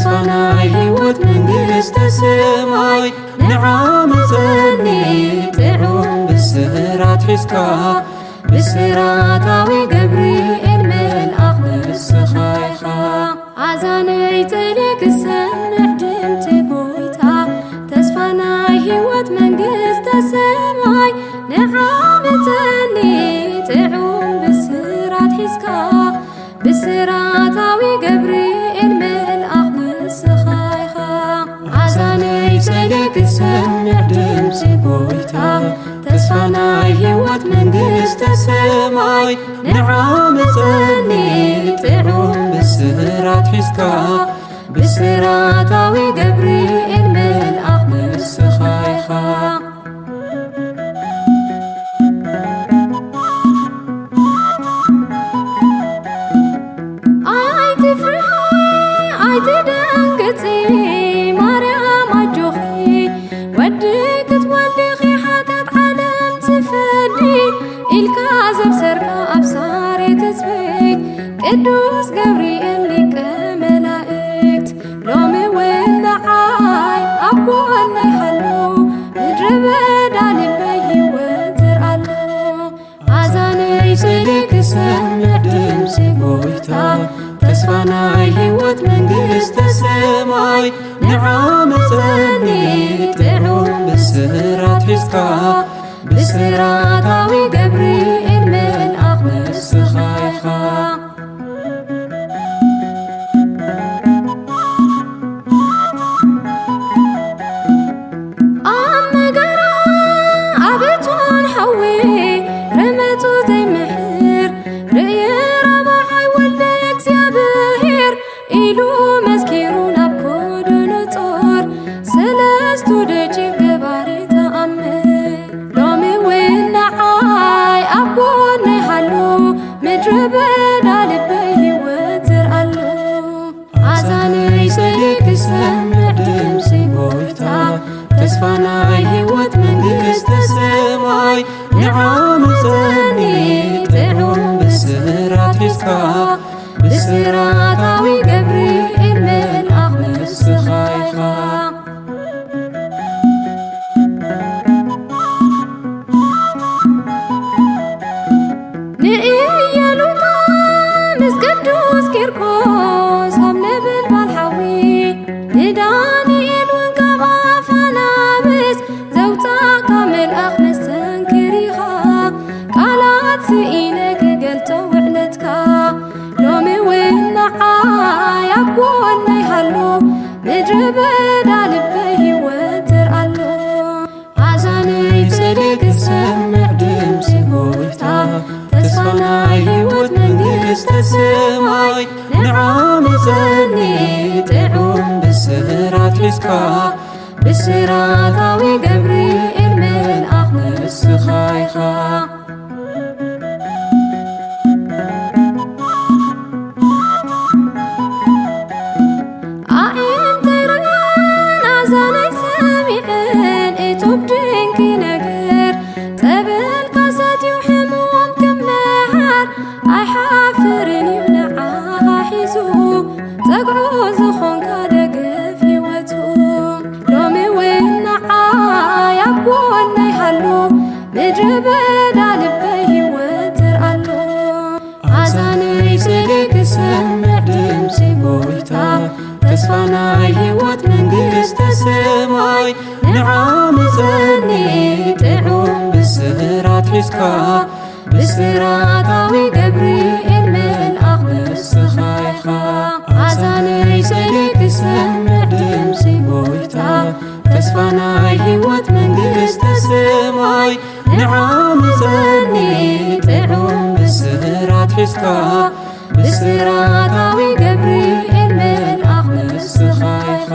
ተስፋ ናይ ህይወት መንግስተ ሰማይ ንዓ ምጸኒ ጥዑም ብስራት ሒዝካ፣ ብስራታዊ ገብርኤል መልኣኽ ንስኻ ኢኻ። ኣዛነይ ጸልየ ክሰምዕ ድምጺ ጎይታ፣ ተስፋ ናይ ህይወት መንግስተ ሰማይ ንዓ ምጸኒ ጥዑም ብስራት ሒዝካ፣ ብስራታዊ ገብርኤል መልኣኽ ንስኻ ኢኻ። ኣዛነይ ጸልየ ክሰምዕ ድምጺ ጎይታ፣ ተስፋ ናይ ህይወት መንግስተ ሰማይ ንዓ ምጸኒ ጥዑም ብስራት ሒዝካ፣ ብስራታዊ ገብርኤል መልኣኽ ንስኻ ኢኻ። ኣይትፍርሒ፣ ኣይትደንግጺ፣ ማርያም ኣጆኺ፣ ወዲ ክትወልዲ ኢኺ፣ ሓጢኣት ዓለም ዝፈዲ፣ ኢልካ ዘብሰርካ ኣብ ሳሬ ትጽቢት፣ ቅዱስ ገብርኤል ሊቀ መላእክት፣ ሎሚ እውን ንዓይ ኣብ ጎነይ ሃሉ፣ ምድረ በዳ ልበይ ህይወት ዝርኣሉ። ኣዛነይ ጸልየ ክሰምዕ ድምጺ ጎይታ፣ ተስፋ ናይ ህይወት መንግስተ ሰማይ ንዓ ምጸኒ ጥዑም ብስራት ሒዝካ፣ ብስራታዊ ገብርኤል መልኣኽ ንስኻ ኢኻ። ኣብ መገራ ኣብ እቶን ሓዊ ረመጹ ዘይምሕር ርእየ ራብዓይ ወልደ እግዚኣብሔር ኢሉ መስኪሩ ናብ ኮዶኖጾር ሰለስቱ ደቂቕ ገባሪ ተኣምር። ሎሚ እውን ንዓይ ኣብ ጎነይ ሃሉ ምድረ በዳ ልበይ ህይወት ዝርኣሉ። ኣዛነይ ጸልየ ክሰምዕ ድምጺ ጎይታ፣ ተስፋ ናይ ህይወት መንግስተ ሰማይ ንዓ ምጸኒ ጥዑም ብስራት ሒዝካ፣ ብስራታዊ ገብርኤል መልኣኽ ንስኻ ኢኻ። ንኢየሉጣ ምስ ቅዱስ ቂርቆስ ኣብ ነበልባል ሓዊ፣ ንዳንኤል እውን ካብ ኣፍ ኣናብስ ዘውጻእካ መልኣኽ መስተንክር ኢኻ። ቃላት ስኢነ ክገልጾ ውዕለትካ፣ ሎሚ እውን ንዓይ ኣብ ጎነይ ሃሉ፣ ምድረ በዳ ልበይ ህይወት ዝርኣሉ። ኣዛነይ ጸልየ ክሰምዕ ድምጺ ጎይታ፣ ተስፋ ናይ ህይወት መንግስተ ሰማይ ንዓ ምጸኒ ጥዑም ብስራት ሒዝካ፣ ብስራታዊ ገብርኤል መልኣኽ ንስኻ ኢኻ። ኣዒንተይ ርእየን ኣዛነይ ሰሚዐን እጹብ ድንቂ ነገር፣ ጸበልካ ሰትዩ ሕሙም ክመሃር ኣይሓፍርን እዩ ንዓኻ ሒዙ፣ ጸግዑ ዝኾንካ ደገፍ ህይወቱ። ሎሚ እውን ንዓይ ኣብ ጎነይ ሃሉ፣ ምድረ በዳ ልበይ ህይወት ዝርኣሉ። ኣዛነይ ጸልየ ክሰምዕ ድምጺ ጎይታ፣ ተስፋ ናይ ህይወት መንግስተ ሰማይ ንዓ ምጸኒ ጥዑም ብስራት ሒዝካ፣ ብስራታዊ ገብርኤል መልኣኽ ንስኻ ኢኻ። ኣዛነይ ጸልየ ክሰምዕ ድምጺ ጎይታ፣ ተስፋ ናይ ህይወት መንግስተ ሰማይ ንዓ ምጸኒ ጥዑም ብስራት ሒዝካ፣ ብስራታዊ ገብርኤል መልኣኽ ንስኻ ኢኻ።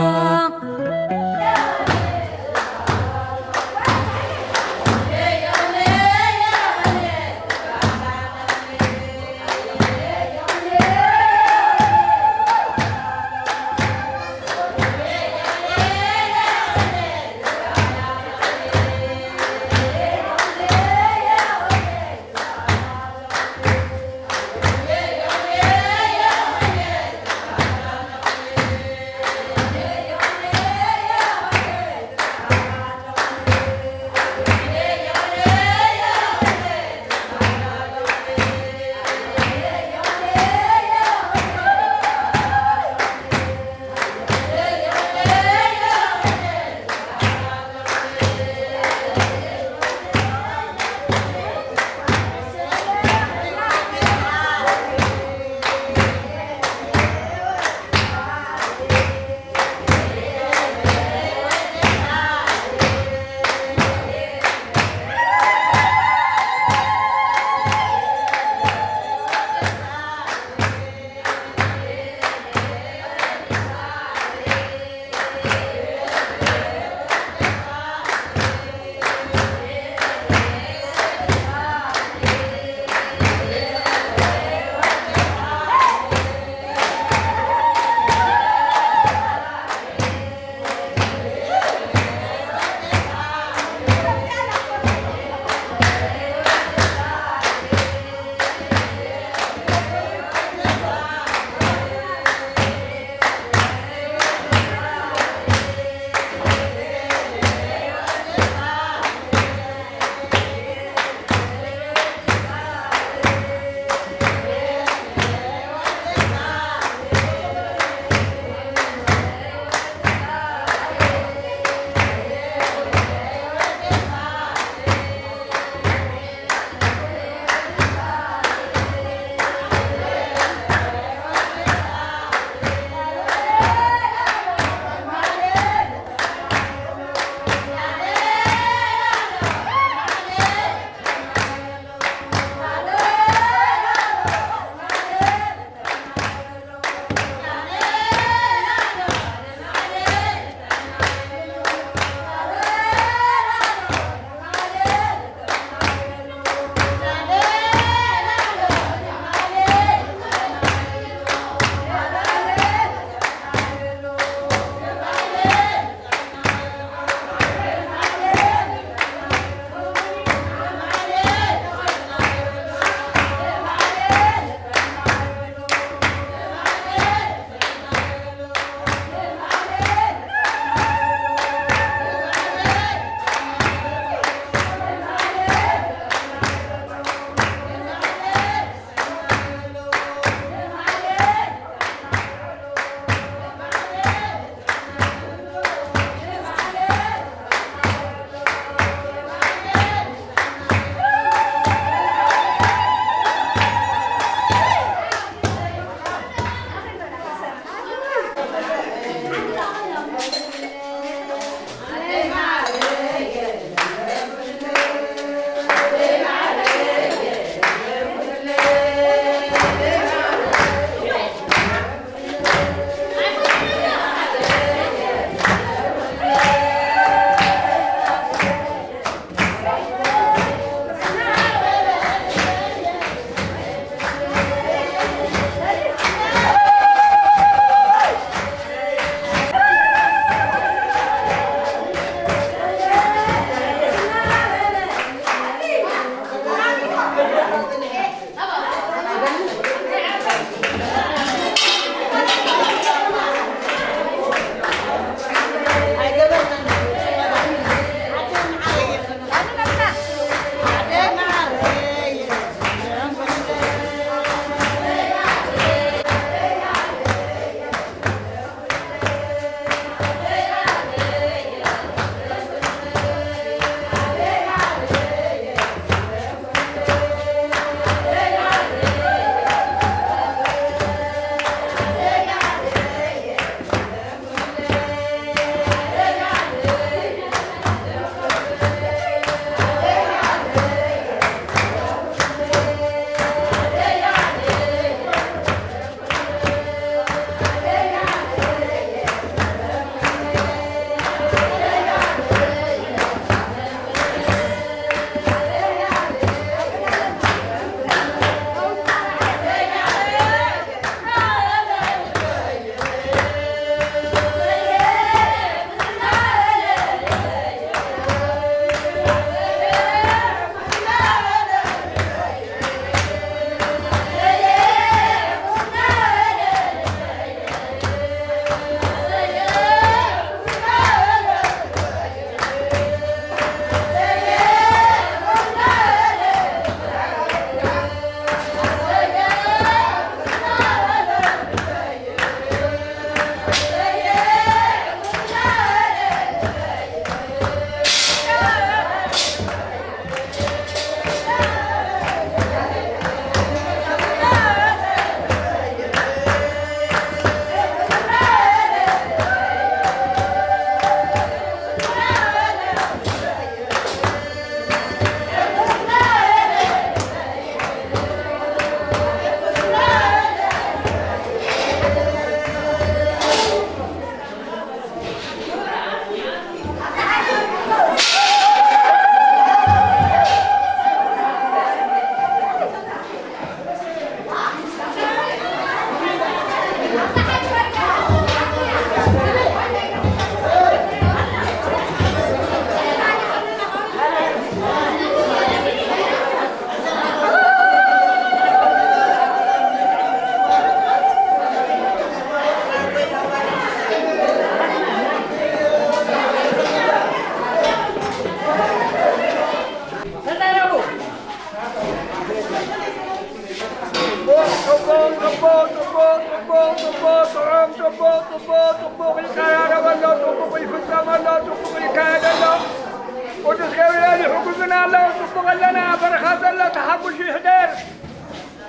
ሕጉዝና ኣሎ፣ ጽቡቕ ኣለና፣ በረኻ ዘሎ ተሓጉሱ ይሕደር።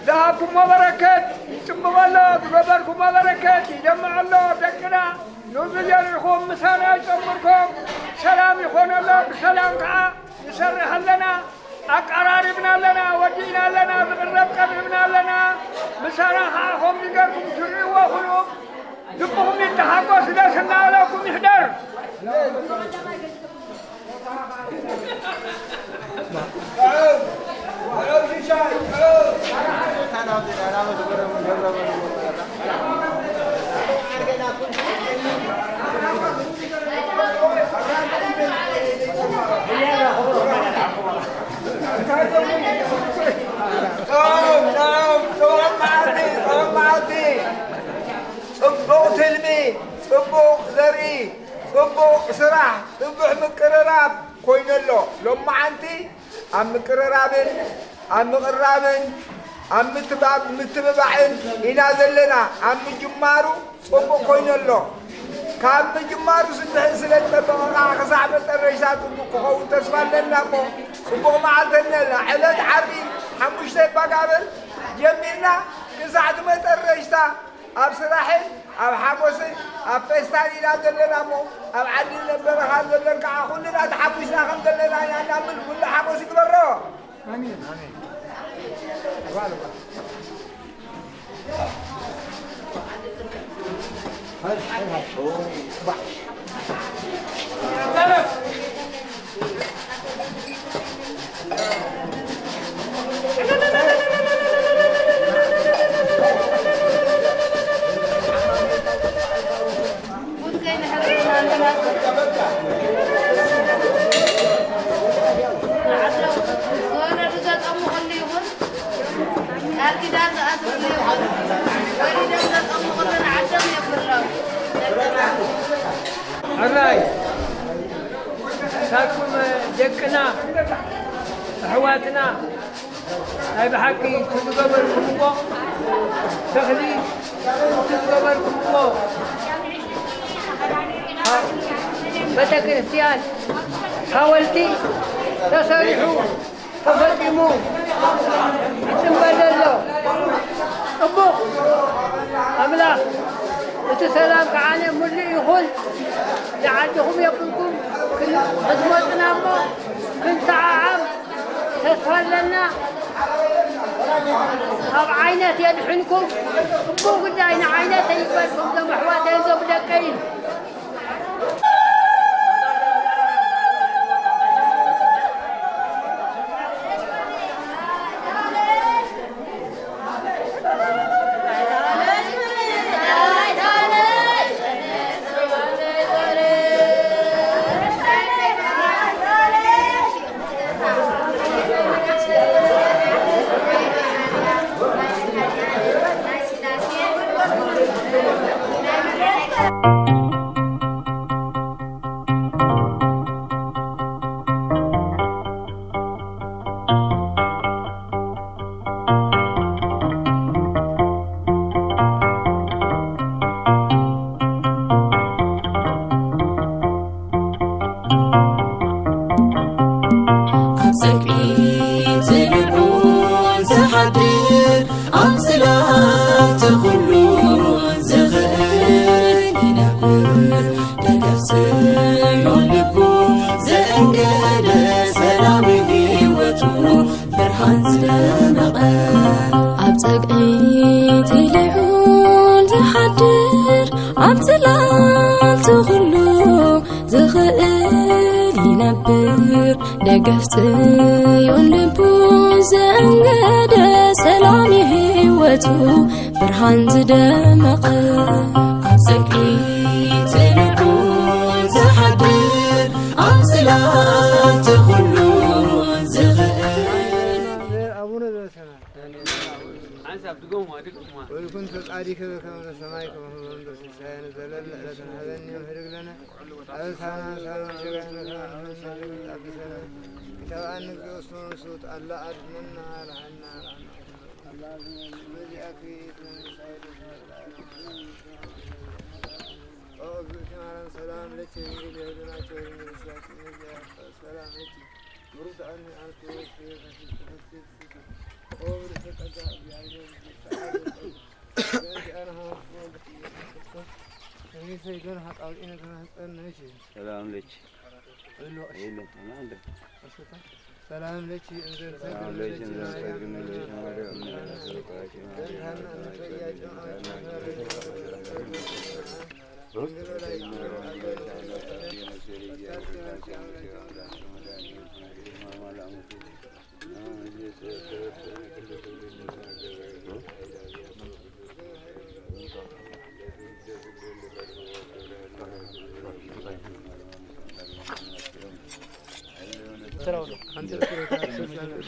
ዝሃብኩሞ በረከት ይጽብቕ ኣሎ፣ ዝገበርኩሞ በረከት ይደምዕ ኣሎ። ደቅና ንብዘሪእኹም ምሳና ይጨምርኩም። ሰላም ይኾነሎም፣ ብሰላም ከዓ ንሰርሕ ኣለና። ኣቀራሪብና ኣለና፣ ወዲእና ኣለና፣ ዝቕረብ ቀሪብና ኣለና። ምሳና ከዓ ከምዚ ገርኩም ትርእይዎ ኩኑ ልብኹም ይተሓጎስ፣ ደስ እናበለኩም ይሕደር። ጽቡቕ ትልሚ፣ ጽቡቕ ዘርኢ፣ ጽቡቕ ስራሕ፣ ጽቡሕ ምቅርራብ ኮይኑ ኣሎ። ሎማዓንቲ ኣብ ምቅርራብን ኣብ ምቕራብን ኣብ ምትባብ-፣ ምትብባዕን ኢና ዘለና። ኣብ ምጅማሩ ጽቡቕ ኮይኑ ኣሎ። ካብ ምጅማሩ ስንድሕን ስለ ዝጸበቐ ኸዓ ክሳዕ መጠረሽታ ጽቡቕ ክኸውን ተስፋ ኣለና እሞ፣ ጽቡቕ መዓልቲ ኣለና። ዕለት ዓርቢ ሓሙሽተ ባጋብር ጀሚርና ክሳዕ እቲ መጠረሽታ ኣብ ስራሕን ኣብ ሓጎስን ኣብ ፌስታን ኢና ዘለና እሞ፣ ኣብ ዓዲ በረኻ ዘለን ከዓ ኩልና ተሓጒስና ከም ዘለና ኢና እናብል ኩሉ ሓጎስ ይግበሮ። ቃል ኪዳን ዝኣስርሉ ይኹን። ወሊዶም ዘጠምቑ ንዓዶም የብሎም። ሕራይ፣ ሳኩም ደቅና፣ ኣሕዋትና፣ ናይ ብሓቂ እቲ ዝገበርኩምዎ ተኽሊ፣ እቲ ዝገበርኩምዎ ቤተ ክርስቲያን፣ ሓወልቲ ተሰሪሑ፣ ተፈጺሙ ይጽንበል ዘሎ። ጽቡቕ። ኣምላኽ እቲ ሰላም ከዓነ ምሉእ ይኹን። ንዓድኹም የብልኩም ክን-፣ ክትመጹና እሞ ክንሰዓዓም ተስፋ ኣለና። ካብ ዓይነት የድሕንኩም። ጽቡቕ ጉዳይ ንዓይነተይ ይግበርኩም፣ ዞም ኣሕዋተይን ዞም ደቀይን። ኣብ ጸግዒ ዝልዑል ዝሓድር፣ ኣብ ጽላል ኩሉ ዝኽእል ይነብር። ደገፍ ጽዮን ልቡ ዘእንገደ፣ ሰላም ህይወቱ ብርሃን ዝደመቐ። ኣብ ጸግዒ ልዑል ዝሓድር፣ ኣብ ጽላል ኩሉ ዝኽእል ይነብር። ደገፍ ጽዮን ልቡ ዘእንገደ፣ ሰላም ህይወቱ ብርሃን ዝደመቐ። ኣብ ጸግዒ ልዑል ዝሓድር፣ ኣብ ጽላል ኩሉ ዝኽእል። ኣቡነ ዘበሰማያት ሓንሳብ ድገሙዋ፣ ድገሙዋ። ወይኩን ተጻዲከ በከመ በሰማይ ከማሁ በምድር፣ ሲሳየነ ዘለለ ዕለትነ ሀበነ ዮም ህድግ ለነ፣ አበሳነ ሀበነ ጌጋየነ ከመ ንሕነኒ ንሕነኒ ለዘአበሰነ። ኢታብአነ እግዚኦ ውስተ መንሱት፣ አላ አድነና ለሃና ለሃና። በዚአኪ መንግስት ኃይል ለዓለመ ዓለም። ኦ እግዝእቲ ማርያም ሰላም ለኪ ድንግል በህሊናኪ ወድንግል በስጋኪ እም እግዚአብሔር ሰላም ለኪ። ሰላም ለኪ። ሰላም ለኪ እንዘ ንሰግድ ለኪ ማርያም።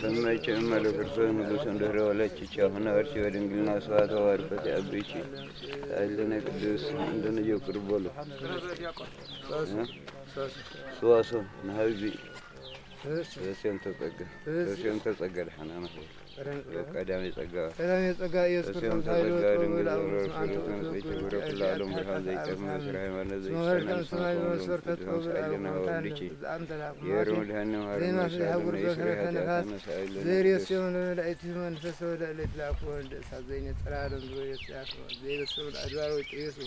ሰመይኪ እመ ለክርስቶስ ንጉሥ እንድህረ ወለድኪ ቻኹነ ወርሲ በድንግልና ስብሐት ወባርኮት የአብኪ። ተአለነ ቅዱስ እንደነ ዮቅርብ በሉ። እ? ሰዋስው ንሃብዚ እሺ። ተስዮን ተጸጋ። እሺ። ተስዮን ተጸጋ ደሓና ንኹን። ቀዳሜ ጸጋ። ቀዳሜ ጸጋ ኢየሱስ ተስዮን ክርስቶስ ኃይሉ ተጸጋ ጥበቡ ድንግል ለአብ ዘወረር ስብሐት ፍሬ ውእቱ ተመጽእኪ ክብር ክብረ ኩሉ ዓለም ብርሃን ዘይጠፍ መስር ሃይማኖት እስመ ወርቀ ዘይጸና ምስማይ በመስፈርተ ጥበብ ለአብ ቅዱስ ኃይልና ወልድኪ። ዘአንተ ለአብ የሩ መድኃኒነ ማርያም ዘይማስ ነሳለን ለአብ ጉርዶ ለይስሬ ከመ ኃጢአትና ነፋስ ነሳለን ዘይርእስዮም ለመላእክቲሁ መንፈስ ወለእለ ይትለአኩ ወልደ እሳት ዘይነጽር ዓለም ብሎ የስያክ ዘይበስም ለአድባር ወይጥየሱ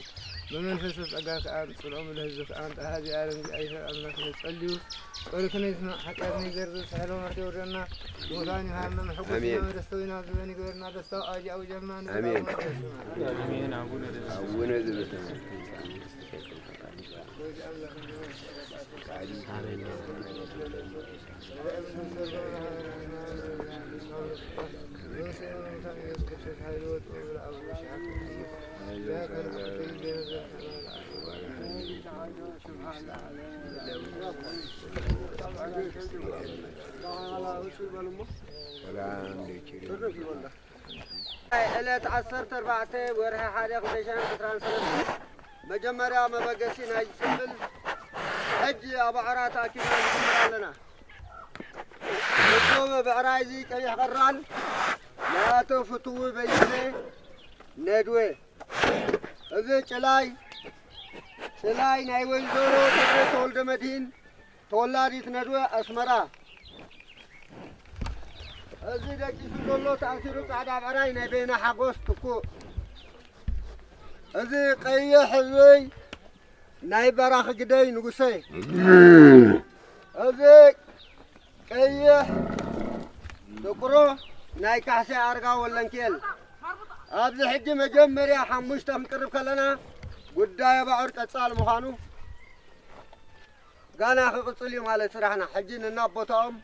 በመንፈስ ጸጋ ከአንጽሎም ለህዝብ ከአንተ ሀዚ ዓለም እግዚአብሔር አምላክ ነጸልዩ ጸሎትነ ይስማዕ፣ ኃጢአትነ ይገርዝ፣ ሳህለ ምሕረት ይወርደና፣ ሞታን ይሃርና፣ መሐጎስና አሜን። መደስተዊና ዝበን ይግበርና፣ ደስታ አዋጅ አውጀና፣ ንበል አሜን። አቡነ ዘበሰማያት። አሜን። አቡነ ዘበሰማያት። ዕለት ዓሰርተ ኣርባዕተ ወርሒ ሓደ ክልተ ሽሕን ዕስራን ሰለስተ መጀመርያ መበገሲ ናይ ዝስብል ሕጂ ኣብ ኣዕራ ተኣኪብና ንጅምር ኣለና። እቶም ብዕራይ እዚ ቀይሕ ቐራን ናቶ ፍትዊ በይነ ነድወ። እዚ ጭላይ፣ ጭላይ ናይ ወይዘሮ ክብረት ተወልደ መድህን ተወላዲት ነድወ ኣስመራ። እዚ ደቂሱ ዘሎ ተኣሲሩ ጻዕዳ ብዕራይ ናይ በይና ሓጎስ ትኩእ። እዚ ቀይሕ ህዝበይ ናይ በራኺ ግደይ ንጉሰ። እዚ ቀይሕ ጥቁሮ ናይ ካሕሳይ ኣርጋ ወለንኪኤል። ኣብዚ ሕጂ መጀመርያ ሓሙሽተ ክንቅርብ ከለና ጉዳይ ኣባዑር ቀጻል ምዃኑ ጋና ክቕጽል እዩ ማለት ስራሕና። ሕጂ ንናቦታኦም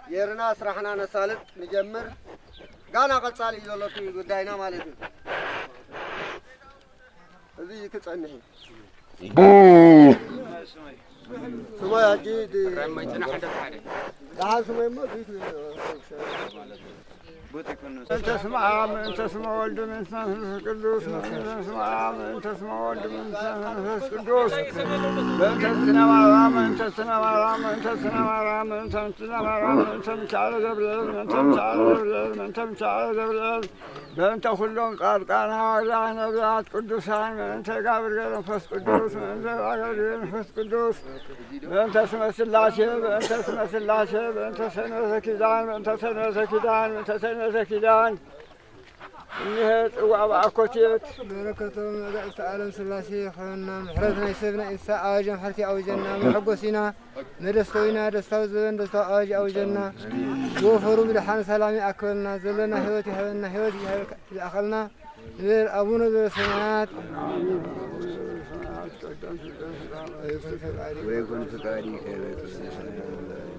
ጌርና ስራሕና ነሳልጥ ንጀምር። ጋና ቀጻሊ እዩ ዘሎ እቲ ጉዳይና ማለት እዩ። እዚ ክጸንሕ እዩ። ስሞይ ሕጂ ድ-፣ ደሓን ስሞይ እሞ ፊት እንተ ስማ፣ ምእንተ ስመ ወልድ፣ ምእንተ መንፈስ ቅዱስ፣ ምእንተ ስማ፣ ምእንተ ስመ ወልድ፣ ምእንተ መንፈስ ቅዱስ፣ በእንተ ስነ ማርያም፣ ምእንተ ስነ ማርያም፣ ምእንተ ስነ ማርያም፣ ምእንተ ስነ ማርያም፣ ምእንተ ሚካኤል ገብርኤል፣ ምእንተ ሚካኤል ገብርኤል፣ ምእንተ ሚካኤል ገብርኤል፣ በእንተ ኩሎም ጻድቃን፣ ሐዋርያት፣ ነቢያት፣ ቅዱሳን፣ ምእንተ ጋብርኤል መንፈስ ቅዱስ፣ ምእንተ ጋብርኤል መንፈስ ቅዱስ፣ በእንተ ስመ ሥላሴ፣ በእንተ ስመ ሥላሴ፣ በእንተ ሰንበተ ኪዳን፣ በእንተ ሰንበተ ኪዳን፣ በእንተ ሰንበተ ኪዳን፣ እኒሀ ጽዋዕ በአኮቴት። በረከቶም መጋዕዝተ ዓለም ሥላሴ ይኹንና። ምሕረት ናይ ሰብ ናይ እንስሳ ኣዋጅ ምሕረት ያውጀና። መሐጎሲና መደስተዊና ደስታው ዘበን ደስታው ኣዋጅ ኣውጀና። ወፈሩ ብድሓን ሰላም ይኣክበልና። ዘለና ህይወት ይሃበና፣ ህይወት ይሃበካ-፣ ይኣኸልና። ንብል ኣቡነ ዘበሰማያት። ወይኩን ፍቃድከ በከመ በሰማይ ከማሁ በምድር።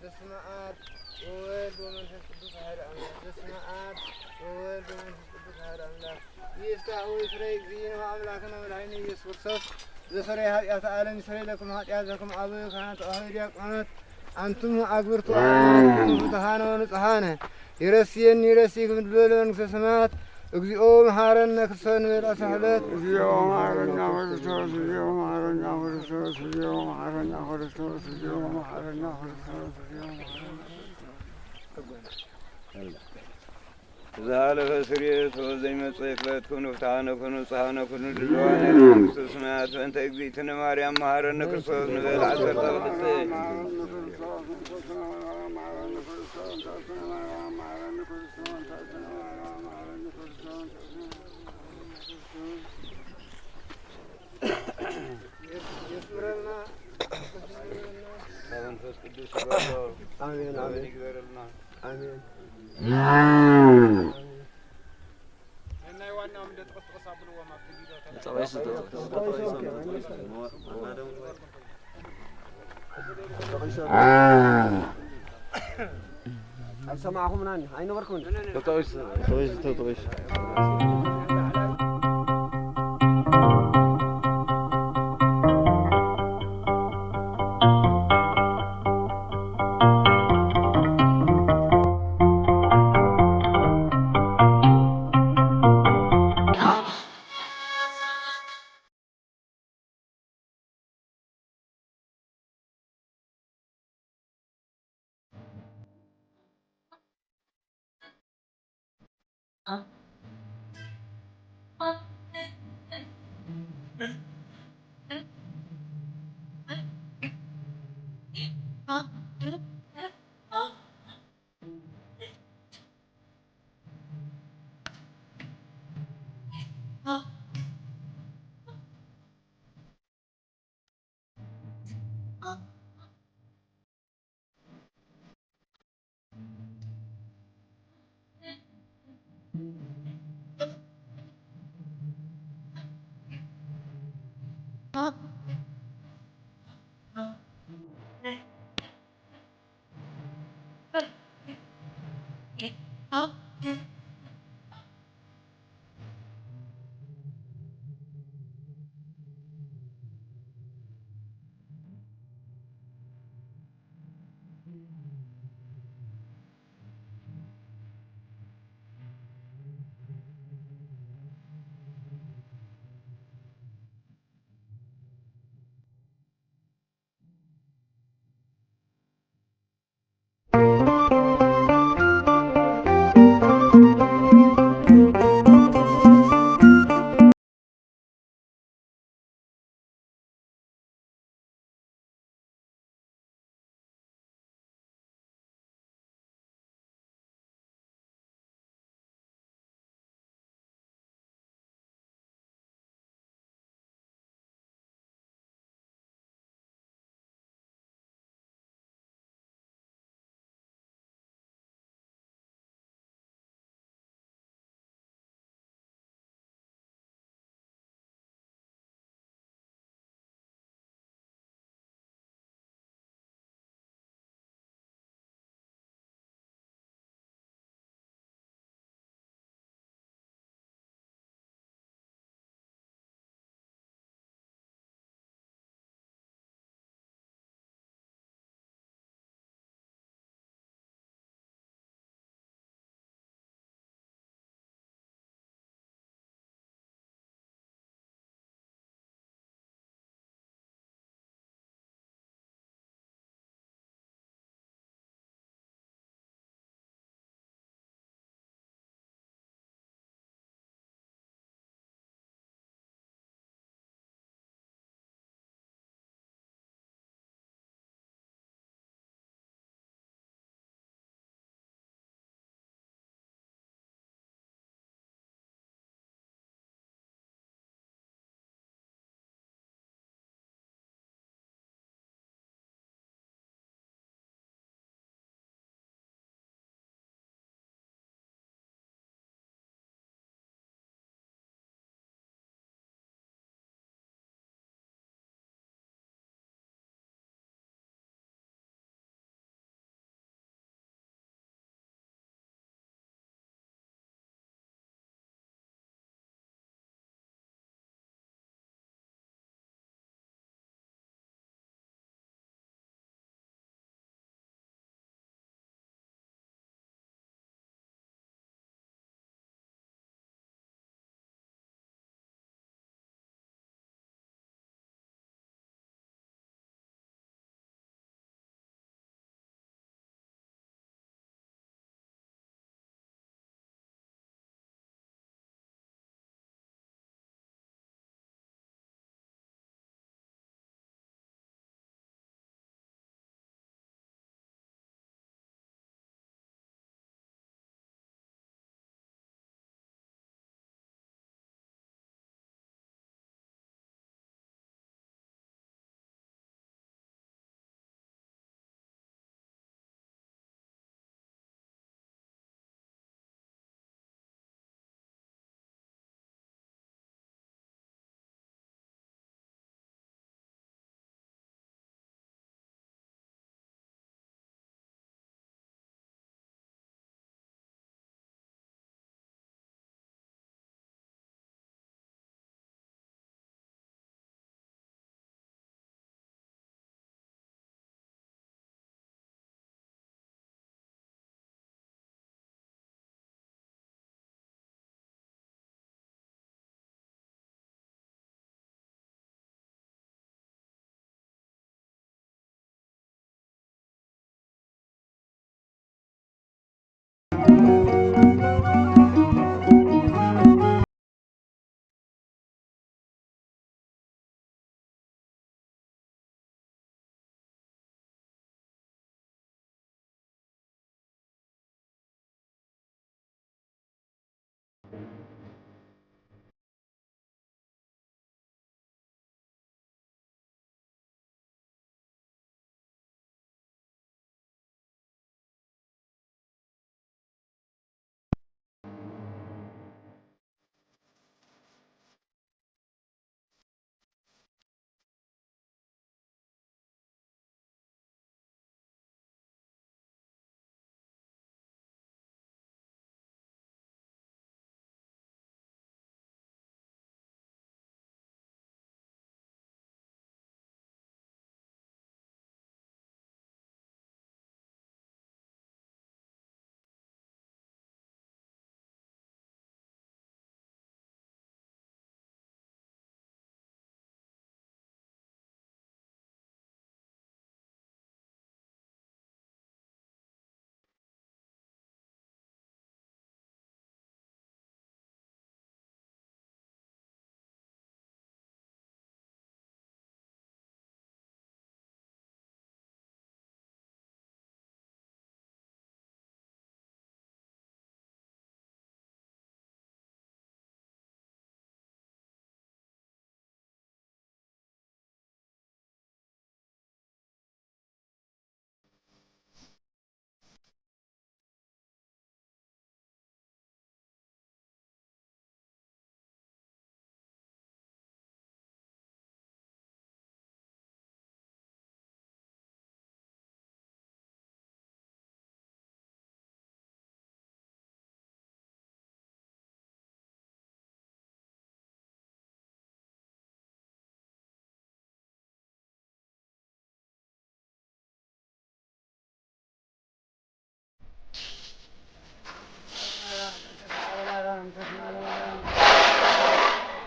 በስመ አብ ወወልድ ወመንፈስ ቅዱስ አሐዱ አምላክ። በስመ አብ ወወልድ ወመንፈስ ቅዱስ አሐዱ አምላክ። ይፍታሕ ወይስረይ እግዚእነ ወአምላክነ ወመድኃኒነ ኢየሱስ ክርስቶስ ዘሰረየ ኃጢአተ ዓለም ይስረይ ለክሙ ኃጢአት ዘክሙ አበው ካህናት ተዋሕዶ ዲያቆናት ኣንቱም ኣግብርቱ ኣሕዋት ፍትሓነ ወንጽሓነ ይረስየኒ ይረስይኩም ዝበለ መንግስተ ሰማያት። እግዚኦ መሓረነ ክሰን በላ ሳሕለት። እግዚኦ መሓረና ክርስቶስ፣ እግዚኦ መሓረና ክርስቶስ፣ እግዚኦ መሓረና ክርስቶስ፣ እግዚኦ መሓረና ክርስቶስ፣ እግዚኦ መሓረና። ዝሃለፈ ስርየቱ ዘይመጽእ ክለትኩ ንፍትሓነ ኩኑ ንጽሓነ ኩኑ ድልዋነ መንግስተ ሰማያት በእንተ እግዚእትነ ማርያም መሃረነ ክርስቶስ ንበል ዓሰርተ ክልተ። መንፈስ ቅዱስ ይበሎ። ኣሜን፣ ኣሜን። ይግበረልና። ኣሜን። ኣይሰማዕኹምናን ኣይነበርኩምን።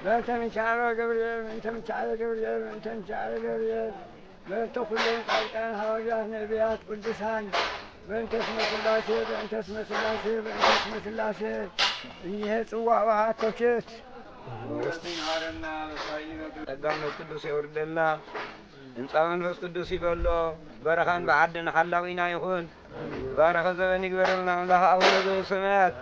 በእንተ ሚካኤል ወገብርኤል፣ በእንተ ሚካኤል ወገብርኤል፣ በእንተ ሚካኤል ወገብርኤል፣ በእንተ ኩሎም ጻድቃን፣ ሃዋርያት፣ ነቢያት፣ ቅዱሳን፣ በእንተ ስመ ሥላሴ፣ በእንተ ስመ ሥላሴ፣ በእንተ ስመ ሥላሴ፣ እኒሄ ጽዋ ውሃ ተክት። ጸጋ መንፈስ ቅዱስ የውርደልና። ህንጻ መንፈስ ቅዱስ ይበሎ። በረኻን ብዓድን ሓላዊና ይኹን። ባረኸ ዘበን ይግበረልና ኣምላኽ ኣቡነ ዘበሰማያት።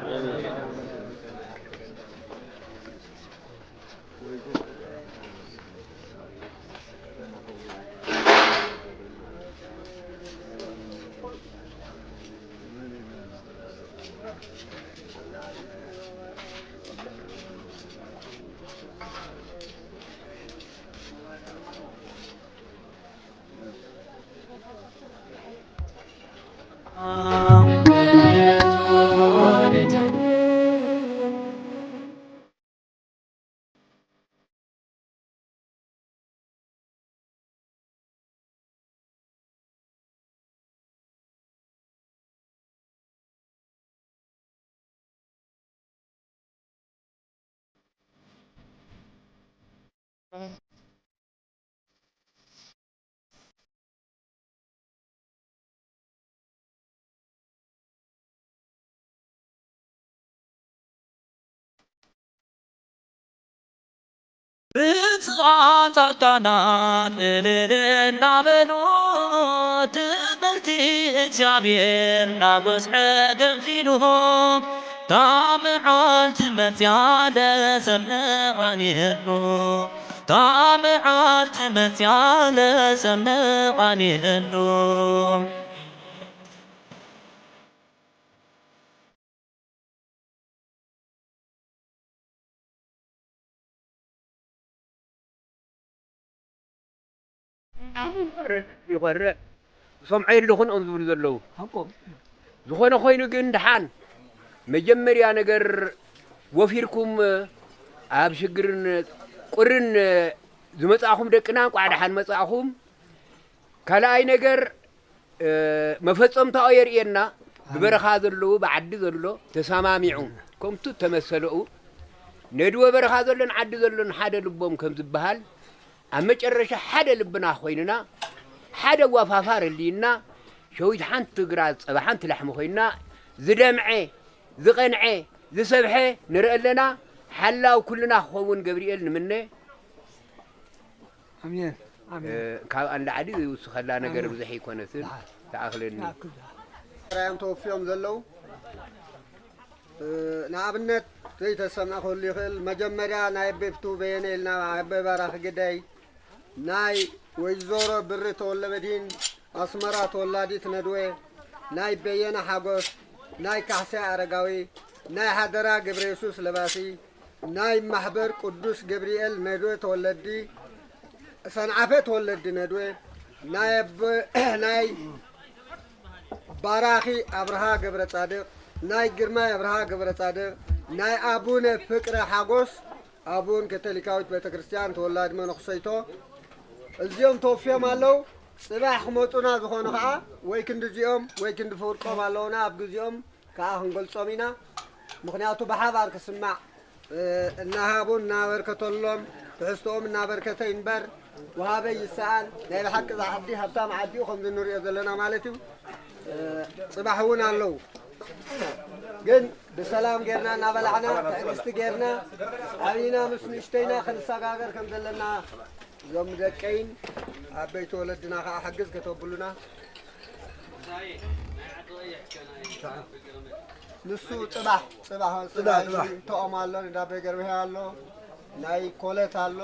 ብፁዓን ጻድቃናት እልል እናበሉ ትምህርቲ እግዚኣብሔር እናበዝሐ ገንፊሉ እታ መዓልቲ መጽያ ለሰምዕ ቃል የሉ። እታ መዓልቲ መጽያ ለሰምዕ ቃል የሉ። ይኾርዕ ዝሰምዖ የለኹን እዮም ዝብሉ ዘለዉ። ዝኾነ ኮይኑ ግን ደሓን መጀመርያ ነገር ወፊርኩም ኣብ ሽግርን ቁርን ዝመጻእኹም ደቅና እንቋዕ ደሓን መጻእኹም። ካልኣይ ነገር መፈጸምታኦ የርእየና። ብበረኻ ዘለዉ ብዓዲ ዘሎ ተሰማሚዑ ከምቱ ተመሰለኡ ነድወ በረኻ ዘሎን ዓዲ ዘሎን ሓደ ልቦም ከም ዝበሃል ኣብ መጨረሻ ሓደ ልብና ኮይንና ሓደ ዋፋፋር ህልይና ሸዊት ሓንቲ ግራ ጸባ ሓንቲ ላሕሚ ኮይንና ዝደምዐ፣ ዝቐንዐ፣ ዝሰብሐ ንርኢ ኣለና። ሓላው ኩልና ክኸውን ገብርኤል ንምነ። ኣሜን። ኣሜን። ካብ ኣንዳ ዓዲ ዝውስኸላ ነገር ብዙሕ ኣይኮነትን። ተኣኽለኒ። ራዮም ተወፍዮም ዘለዉ ንኣብነት ዘይተሰምዐ ክህሉ ይኽእል። መጀመርያ ናይ ቤፍቱ በየነ ኢልና ኣበይ ባራኺ ግደይ፣ ናይ ወይዘሮ ብሪ ተወለበዲን ኣስመራ ተወላዲት ነድወ፣ ናይ በየነ ሓጎስ፣ ናይ ካሕሳይ ኣረጋዊ፣ ናይ ሓደራ ገብረየሱስ ለባሲ፣ ናይ ማሕበር ቅዱስ ገብርኤል ነድወ ተወለዲ፣ ሰንዓፈ ተወለዲ ነድወ፣ ናይ ኣቦ- ናይ ባራኺ ኣብርሃ ገብረጻድቕ፣ ናይ ግርማይ ኣብርሃ ገብረጻድቕ፣ ናይ ኣቡነ ፍቅረ ሓጎስ፣ ኣቡን ካቶሊካዊት ቤተክርስትያን ተወላዲ መነኩሰይቶ እዚኦም ተወፍዮም ኣለዉ። ጽባሕ ክመጹና ዝኾኑ ኸኣ ወይ ክንዲ እዚኦም ወይ ክንዲ ፍርቆም ኣለዉና። ኣብ ግዜኦም ከኣ ክንገልጾም ኢና። ምኽንያቱ ብሓባር ክስማዕ እናሃቡ እናበርከተሎም ትሕዝቶኦም እናበርከተ ይንበር። ወሃበይ ይሰኣን። ናይ ብሓቂ እዛ ዓዲ ሃብታም ዓዲ እዩ ከምዚ እንሪኦ ዘለና ማለት እዩ። ጽባሕ እውን ኣለዉ ግን ብሰላም ጌርና እናበላዕና ትዕግስቲ ጌርና ዓብይና ምስ ንእሽተይና ክንሰጋገር ከም ዘለና እዞም ደቀይን ዓበይቲ ወለድና ከዓ ሕግዝ ከተብሉና። ንሱ ፅባሕ ፅባሕ ፅባሕ ተኦም ኣሎ፣ ንዳበይ ገርብሄ ኣሎ፣ ናይ ኮለት ኣሎ።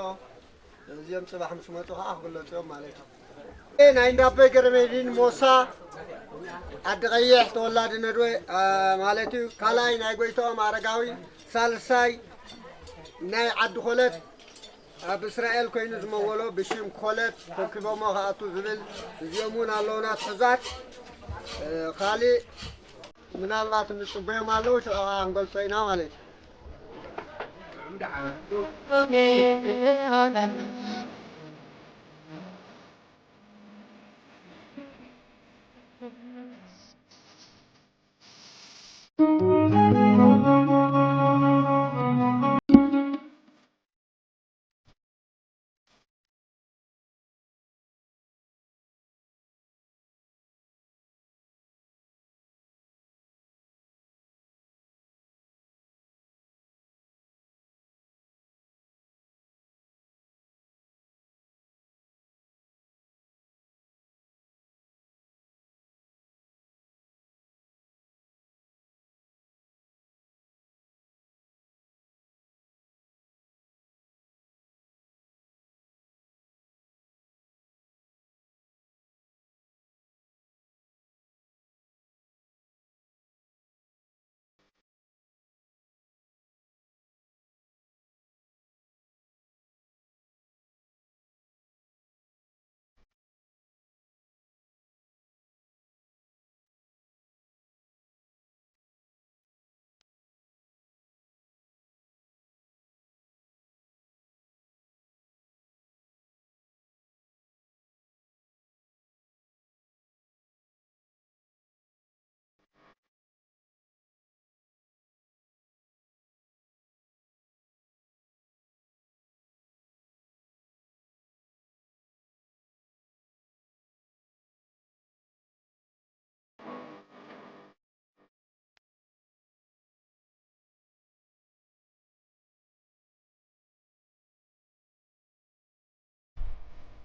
እዚኦም ፅባሕ ምስ መፁ ከዓ ክግለፁ እዮም ማለት እዩ። ናይ እንዳበይ ገረመድህን ሞሳ ዓዲ ቀይሕ ተወላዲ ነድወ ማለት እዩ። ካልኣይ ናይ ጎይታኦም ኣረጋዊ፣ ሳልሳይ ናይ ዓዲ ኮለት ኣብ እስራኤል ኮይኑ ዝመወሎ ብሽም ኮለት ተኪቦሞ ክኣቱ ዝብል እዚኦም እውን ኣለውና ትሕዛት። ካልእ ምናልባት እንጽበዮም ኣለዉ ሽዑ ከዓ ክንገልጾ ኢና ማለት እዩ።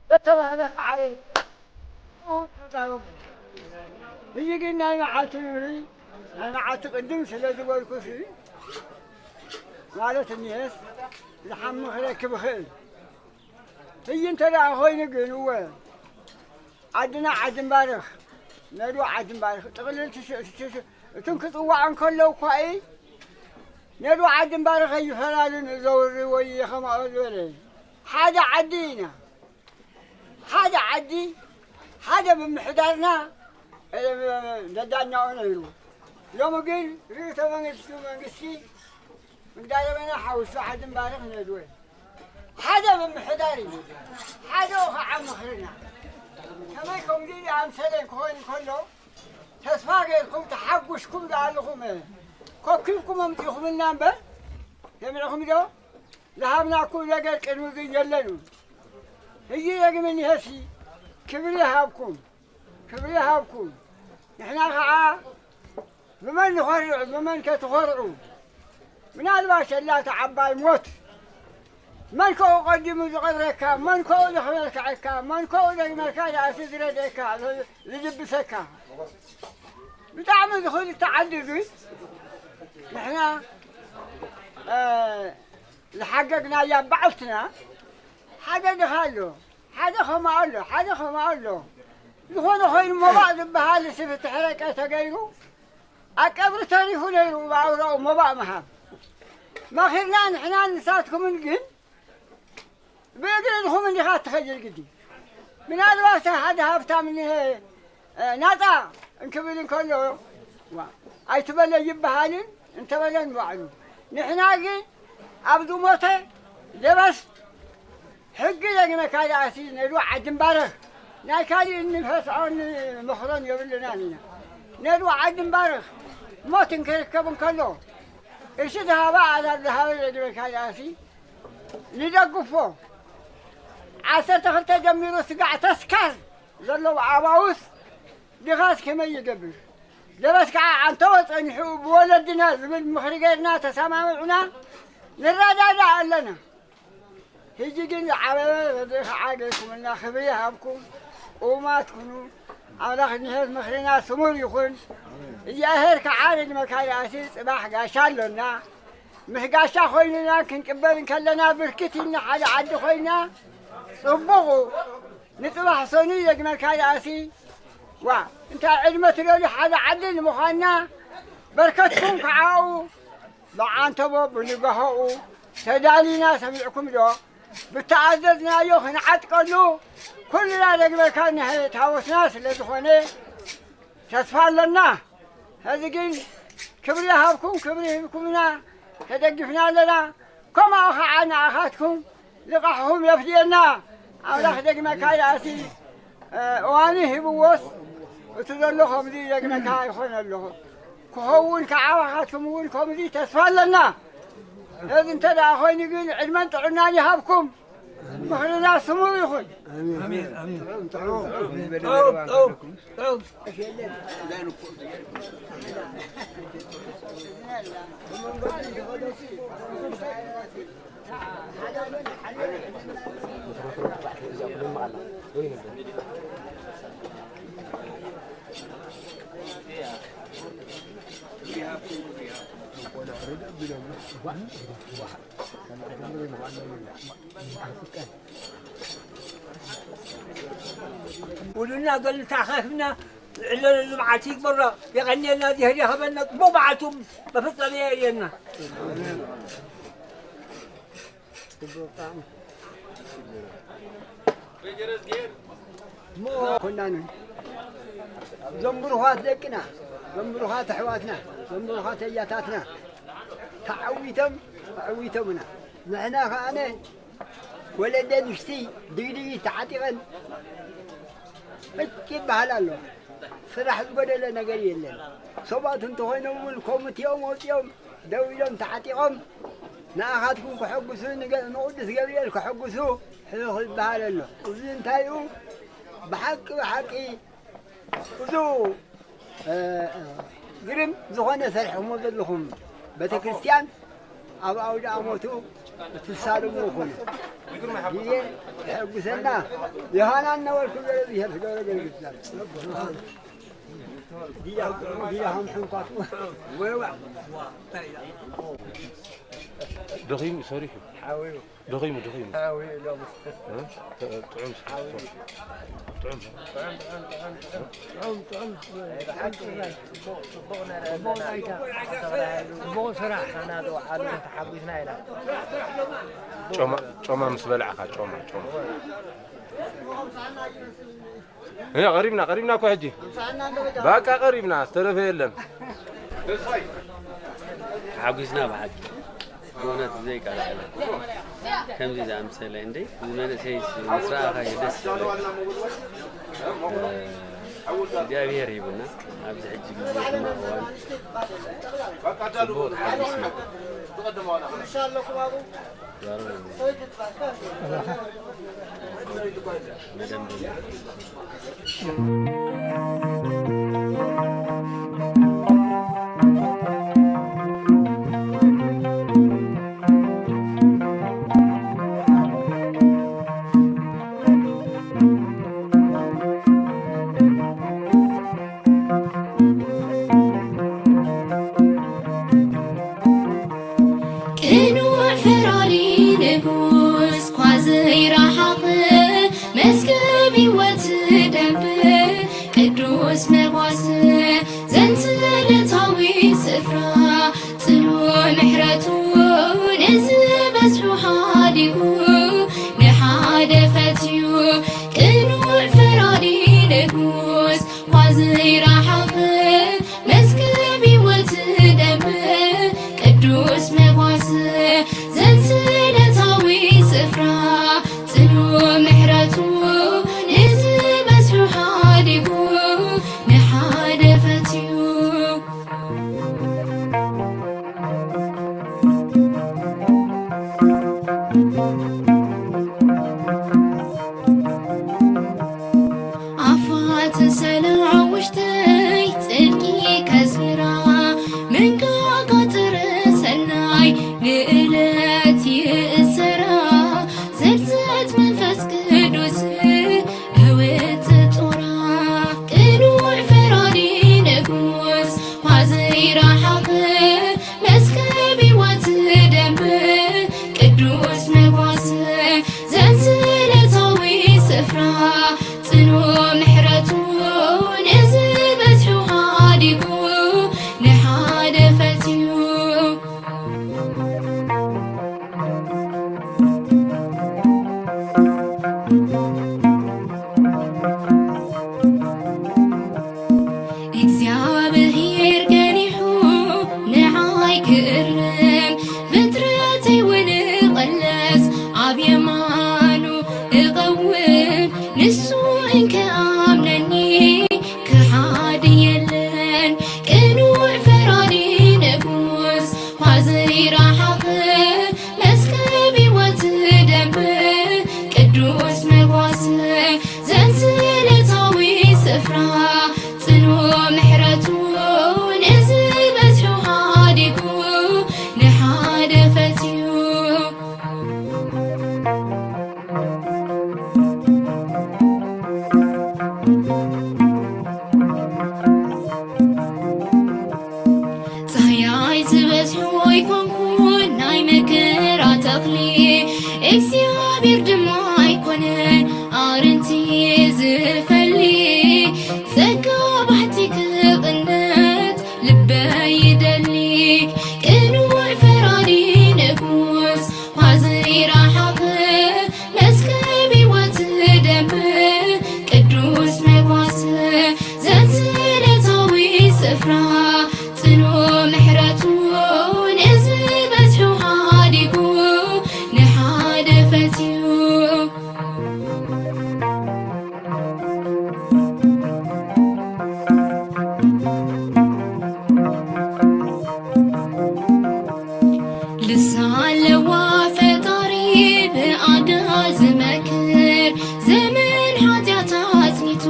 በተባህለ ከዓይ እዚ ግን ናይ መዓልቲ ንብሪ ናይ መዓልቲ ቅድም ስለ ዝበልኩሲ ማለት እኒሀስ ዝሓሚ ክረክብ ይኽእል። እይ እንተ ደኣ ኮይኑ ግን እወ ዓድና ዓዲ ምባርኽ ነዱ ዓዲ ምባርኽ ጥቕልል እቶም ክጽዋዕ እንከለዉ እኳ ነዱ ዓዲ ምባርኽ ኣይፈላለን እዘውሪ ወይ የኸማኦ ዝበለ ሓደ ዓዲ ኢና ሓደ ዓዲ ሓደ ምምሕዳርና ደዳኛኡ ነይሩ። ሎሚ ግን ርእቶ መንግስቲ መንግስቲ ምግዳረበና ሓውሱ ዓዲ ምባርኽ ነድወ ሓደ ምምሕዳር እዩ። ሓደ ከዓ ምኽርና ከመይ ከምዚ ኣምሰለ ክኾን ከሎ ተስፋ ገይርኩም ተሓጉስኩም ዝኣለኹም ኮኪብኩም ኣምፂኹምልና እምበር ሰሚዕኹም ዶ? ዝሃብናኩም ነገር ቅድሚ ግን የለን እዩ። ሕጂ ደግመ እኒሀሲ ክብሪ ይሃብኩም፣ ክብሪ ይሃብኩም። ንሕና ከዓ ብመን ንኾርዑ፣ ብመን ከ ትኾርዑ? ምናልባሽ ኣላ እታ ዓባይ ሞት። መን ከኡ ቀዲሙ ዝቐብረካ፣ መን ከኡ ዝኽበልካዐካ፣ መን ከኡ ደግመካ ደኣሲ ዝረድኤካ፣ ዝ-፣ ዝድብሰካ። ብጣዕሚ ዝኽእል እተዓዲ እዙይ ንሕና፣ እ፣ ዝሓገግናያ ባዕልትና ሓደ ድኻ ኣሎ፣ ሓደ ኸማኡ ኣሎ፣ ሓደ ኸማኡ ኣሎ። ዝኾነ ኾይኑ ሞባእ ዝበሃል ስብ ተሕረቀ ተገይሩ ኣብ ቀብሪ ተሪፉ ነይሩ ብኣውራኡ ሞባእ ምሃብ። መኺርና ንሕናን ንሳትኩምን ግን ብእግሪ ኢኹም እንዲኻ እትኸይድ ግዲ። ምናልባት ሓደ ሃብታም እኒሀ፣ እ፣ ናጻ እንክብል እንከሎ፣ ዋ፣ ኣይትበለ ይበሃልን እንተበለ ንባዕሉ። ንሕና ግን ኣብ ዝሞተ ለበስ ሕጊ ለግመካ ደኣሲ ነዱ ዓዲ እምባረኽ። ናይ ካሊእ እንፈስዖ እንመኽሮን የብልናን ኢና። ነዱ ዓዲ እምባረኽ ሞት እንክርከብ እንከሎ፣ እሺ ዝሃባ ኣዛብ ዝሃበ ለግመካ ደኣሲ ንደግፎ። ዓሰርተ ክልተ ጀሚሩ ስጋዕ ተስካር ዘለዎ ኣባውስ ድኻስ ከመይ ይገብር? ደበስ ከዓ ዓንተወ ጸኒሑ ብወለድና ዝብል ምኽሪ ገይርና ተሰማምዑና ንረዳዳእ ኣለና። ሕጂ ግን ዝዓበበ ረድኢ ከዓ ገይርኩምልና ክብሪ ይሃብኩም። ቅውማት ኩኑ። ኣምላኽ እንድሕር ምኽርና ስሙር ይኹን። እግዚኣብሔር ከዓ ርግመ ካልኣሲ ጽባሕ ጋሻ ኣሎና። ምስ ጋሻ ኮይኑና ክንቅበል እንከለና ብርክት ኢልና ሓደ ዓዲ ኮይና ጽቡቕ ንጽባሕ ሰኑይ የግመልካ ደኣሲ። ዋ፣ እንታይ ዕድመ ትደልዩ ሓደ ዓዲ ንምዃንና በርከትኩም ከዓኡ ብዓንተቦ ብንግሆኡ ተዳሊና ሰሚዕኩም ዶ? ብተኣዘዝናዮ ክንዓጥቀሉ ኩልና ደግመልካ ንሄ ታቦትና ስለ ዝኾነ ተስፋ ኣለና። ሕዚ ግን ክብሪ ይሃብኩም፣ ክብሪ ሂብኩምና ተደጊፍና ኣለና። ከምኡ ኸዓ ንኣኻትኩም ልቓሕኹም የፍድየና። ኣምላኽ ደግመካ ይኣሲ። እ፣ እዋኑ ሂብዎስ እቲ ዘሎ ከምዚ ደግመካ ይኾን ኣለኹ። ክኸውን ከዓ ኣኻትኩም እውን ከምዚ ተስፋ ኣለና። እዚ እንተ ደኣ ኮይኑ ግን ዕድመን ጥዕናን ይሃብኩም። ምኽርና ስሙር ይኹን። ኣሜን፣ ኣሜን። ጥዑም፣ ጥዑም፣ ጥዑም፣ ጥዑም። ውሉድና ገል ተኣኻኺብና ንዕለለሉ መዓልቲ ይግበሮ። የቐንየልና፣ ዚሄር የኸበልና፣ ጽቡቕ መዓልቱ በፍጻሜ የርእየና። ኮናኑ እዞም ብሩኻት ደቅና፣ እዞም ብሩኻት ኣሕዋትና፣ እዞም ብሩኻት ኣያታትና ተዓዊቶም፣ ኣዕዊቶምና። ንሕና ከኣነ ወለደ ንሽቲ ድግድጊ ተዓጢቐን በቂ ይበሃል ኣሎ። ስራሕ ዝጎደለ ነገር የለን። ሰባት እንተኾይኖም እውን ከምኡ እቲኦም ወፂኦም ደው ኢሎም ተዓጢቖም ንኣኻትኩም ከሐጉሱ፣ ንገ-፣ ንቅዱስ ገብርኤል ከሐጉሱ ሕልኽ ይበሃል ኣሎ። እዚ እንታይ እዩ? ብሓቂ፣ ብሓቂ ብዙ፣ እ፣ ግርም ዝኾነ ሰሪሕኹሞ ዘለኹም ቤተ ክርስቲያን ኣብ ኣውደ ኣመቱ እትሳለሙ ይኹኑ። ግዜ የሐጉሰና። ዮሃና እናበልኩ ገለ ብሄር ገብረ ገብረ ይባል። ዲዳ፣ ዲዳ ሃምሕንኳት። ደኺሙ ሰሪሑ። ሓዊሩ። ደኺሙ፣ ደኺሙ። ሓዊሩ ሎም። እ? ጥ-፣ ጥዑም ስራሕ። ሓዊሩ። ጥዑም። ጥዑም፣ ጥዑም፣ ጥዑም፣ ጥዑም፣ ጥዑም። ናይ ብሓቂ ጽቡቕ፣ ጽቡቕ ነረ ጽቡቕ ኣለና። ጻይታ። ጽቡቕ ስራሕ። ንሕና ዝወዓሉ ተሓጒስና ኢና። ጮማ፣ ጮማ ምስ በላዕካ፣ ጮማ፣ ጮማ። እያ፣ ቀሪብና፣ ቀሪብና እኮ ሕጂ። በቃ ቀሪብና፣ ዝተረፈ የለን። ተሓጒስና ብሓቂ። ብእውነት ዘይቃል ኣይኮነን። ከምዚ ዝኣምሰለ እንዴ፣ እዚ መንእሰይ ምስ ረኣኻዮ ደስ ይብለካ። እ፣ እግዚኣብሔር ሂቡና፣ ኣብዚ ሕጂ ግዜ ድማ እዋን ጽቡቕ ተሓጒስና። ዛረቡ። በደንብ። ቅዱስ መጓሰ ዘንስለታዊ ስፍራ ጽኑ ምሕረቱ ንዝበዝሑ ሓዲጉ ንሓደ ፈትዩ ቅኑዕ ፈራዲ ንጉስ ኳ ዘይረሓቐ መዝገብ ህይወት ደንበ ቅዱስ መጓሰ ዘንስለታዊ ስፍራ ጽኑ ምሕረቱ ንዝበዝሑ ሓዲጉ ንሓደ ፈትዩ። ኣፋት ሰላም ውሽጠይ ጽድቂ ከስምራ መንጋጋ ጥረ ሰናይ ንእለት ይእሰራ ዘርዘት መንፈስ ቅዱስ እውት ጦራ ቅኑዕ ፈራዲ ንጉስ ኳ ዘይረሓቐ መዝገብ ህይወት ደንበ ቅዱስ መጓሰ ዘንስለታዊ ስፍራ ጽኑ ምሕረቱ ንዝበዝሑ ሓዲጉ ንሓደ ፈትዩ። እግዚኣብሔር ገኒሑ ንዓይ ክእርም ፍጥረተይ እውን ይቐለስ ኣብ የማኑ እቐውም ንሱ እንከኣምነኒ ክሓድ የለን ቅኑዕ ፈራዲ ንጉስ ኳ ዘይረሓቐ መዝገብ ህይወት ደንበ ቅዱስ መጓሰ ዘንስለታዊ ስፍራ ጽኑ ምሕረቱ ንዝበዝሑ ሓዲጉ ንሓደ ፈትዩ። ጻህያይ ዝበዝሖ ኣይኮንኩን ናይ መከራ ተኽሊ እግዚኣብሔር ድማ ኣይኮነን ኣርንቲ ዝፈሊ ጸጋ ባሕቲ ክቕነት ልበይ ይደሊ ቅኑዕ ፈራዲ ንጉስ ኳ ዘይረሓቐ መዝገብ ህይወት ደንበ ቅዱስ መጓሰ ዘንስለታዊ ስፍራ ጽኑ ምሕረቱ ንዝበዝሑ ሓዲጉ ንሓደ ፈትዩ። ልሳን ለዋ ፈጣሪ ብኣጋ ዝመክር ዘመን ሓጢኣት ኣጽኒቱ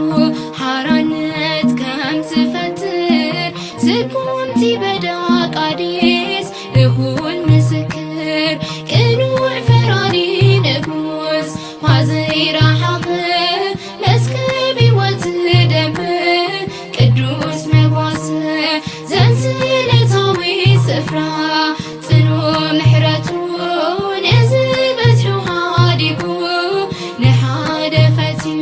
ሓራነት ከም ዝፈጥር ስጉምቲ በዳ ቃዴስ እኹል ምስክር ቅኑዕ ፈራዲ ንጉስ ኳ ዘይረሓቐ መዝገብ ህይወት ደንበ ቅዱስ መጓሰ ዘንስለታዊ ስፍራ ጽኑ ምሕረቱ ንዝበዝሑ ሓዲጉ ንሓደ ፈትዩ።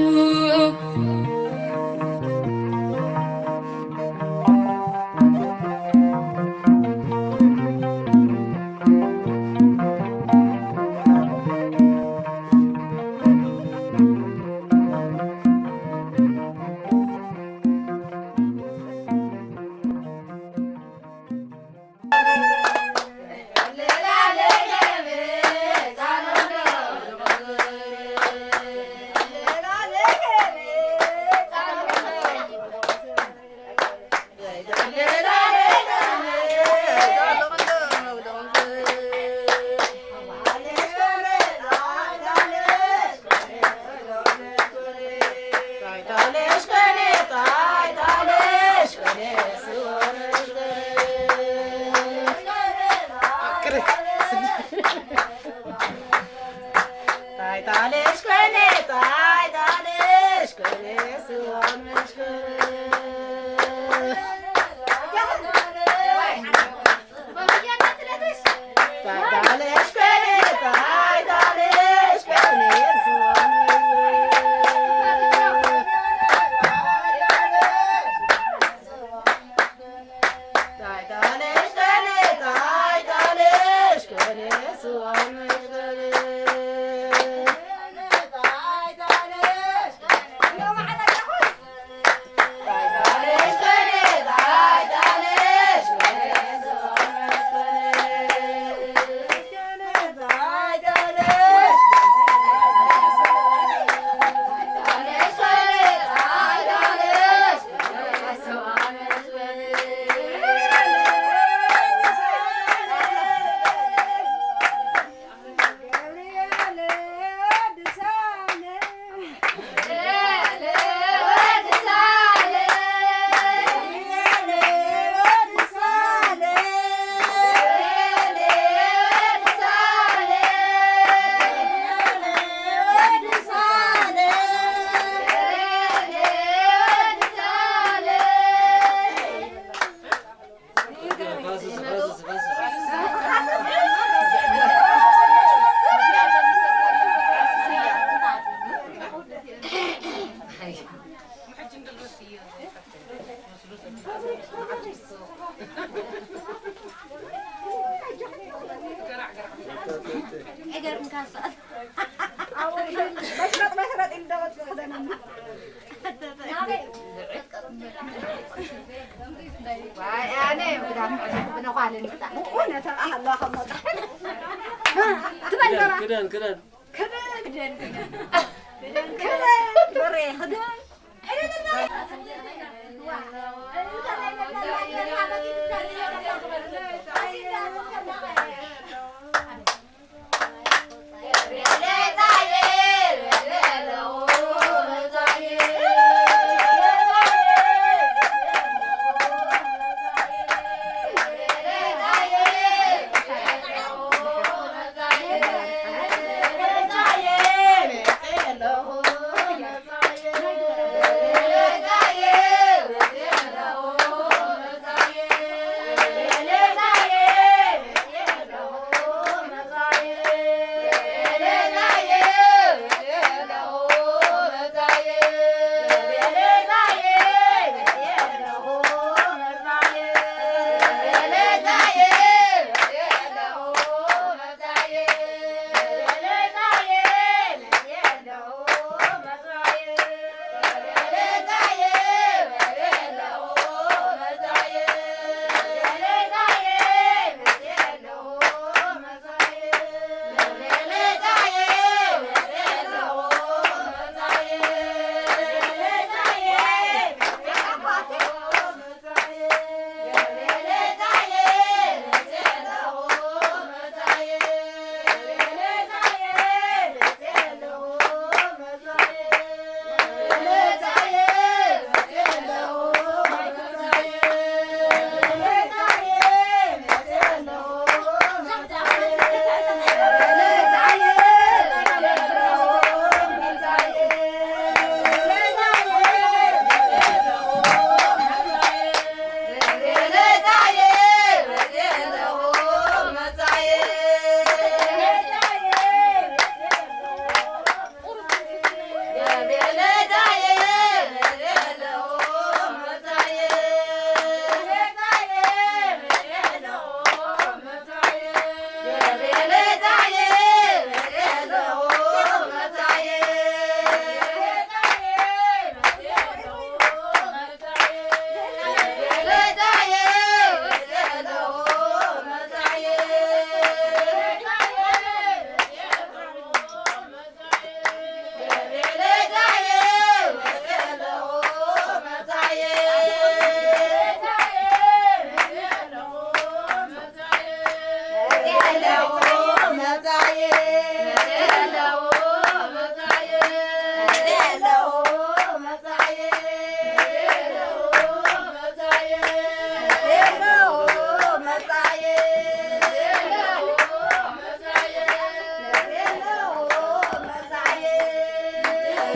ክደን ክደን ክደን ክደን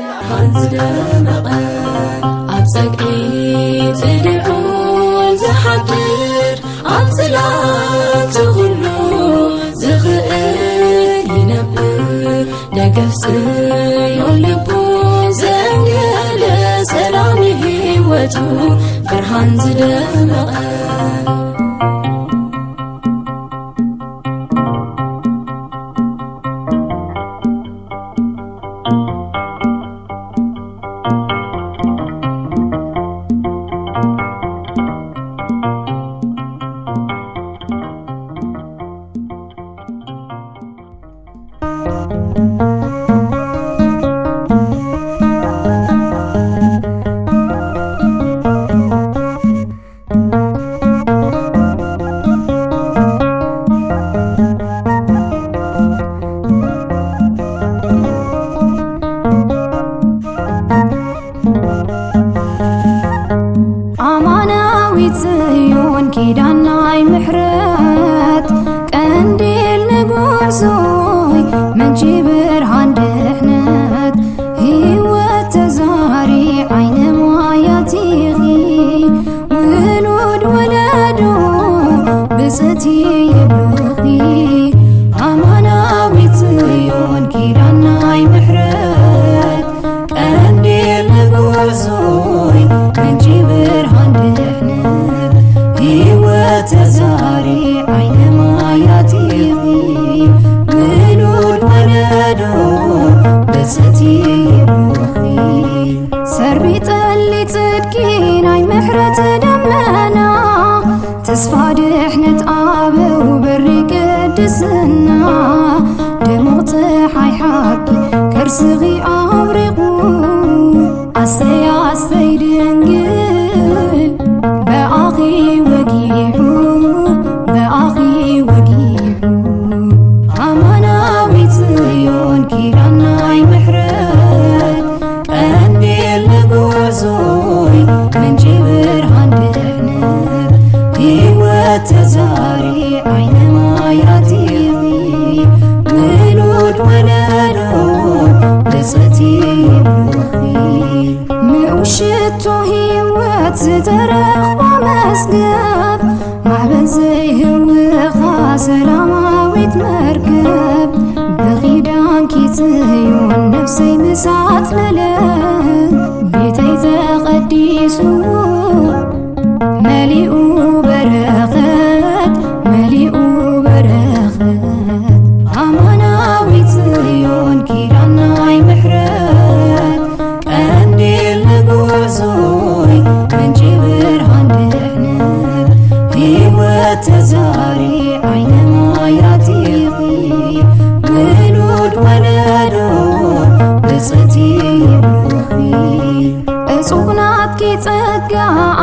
ብርሃን ዝደመቐ ኣብ ጸግዒ ጽሊዑ ዝሓድር ኣብ ጽላቱ ኩሉ ዝኽእል ይነብር። ደገፍ ጽዮን ልቡ ዘንገለ ሰላም ህይወቱ ብርሃን ዝደመቐ ኣማናዊት ጽዮን ኪዳን ናይ ምሕረት ቀንዲል ንጉሶይ ምንጪ ብርሃን ድሕነት ህይወት ተዛሪ ዓይነ ማያት ኢኺ ውሉድ ወለዶ ብጽቲ ይብሉኺ ኣማናዊት ጽዮን ኪዳን ናይ ምሕረት ቀንዲል ንጉሶይ ምንጪ ብርሃን ተዛሪ ዓይነ ማይ ኣቲኺ፣ ውሉድ ወለዶ ብጽቲ ይብሉኺ። ንኡሽቶ ህይወት ዝተረኽባ መዝገብ፣ ማዕበል ዘይህውኻ ሰላማዊት መርከብ፣ ብኺዳንኪ ጽዮን ነፍሰይ ምስ ኣጽለለት፣ ቤተይ ተቐዲሱ መሊኡ በረኸት፣ መሊኡ በረኸት። ኣማናዊት ጽዮን ኪዳን ናይ ምሕረት፣ ቀንዲል ንጉሶይ ምንጪ ብርሃን ድሕነት፣ ህይወት ተዛሪ ዓይነ ማይ ኣቲኺ፣ ውሉድ ወለዶ ብጽቲ ይብሉኺ። እጹብ ናትኪ ጸጋ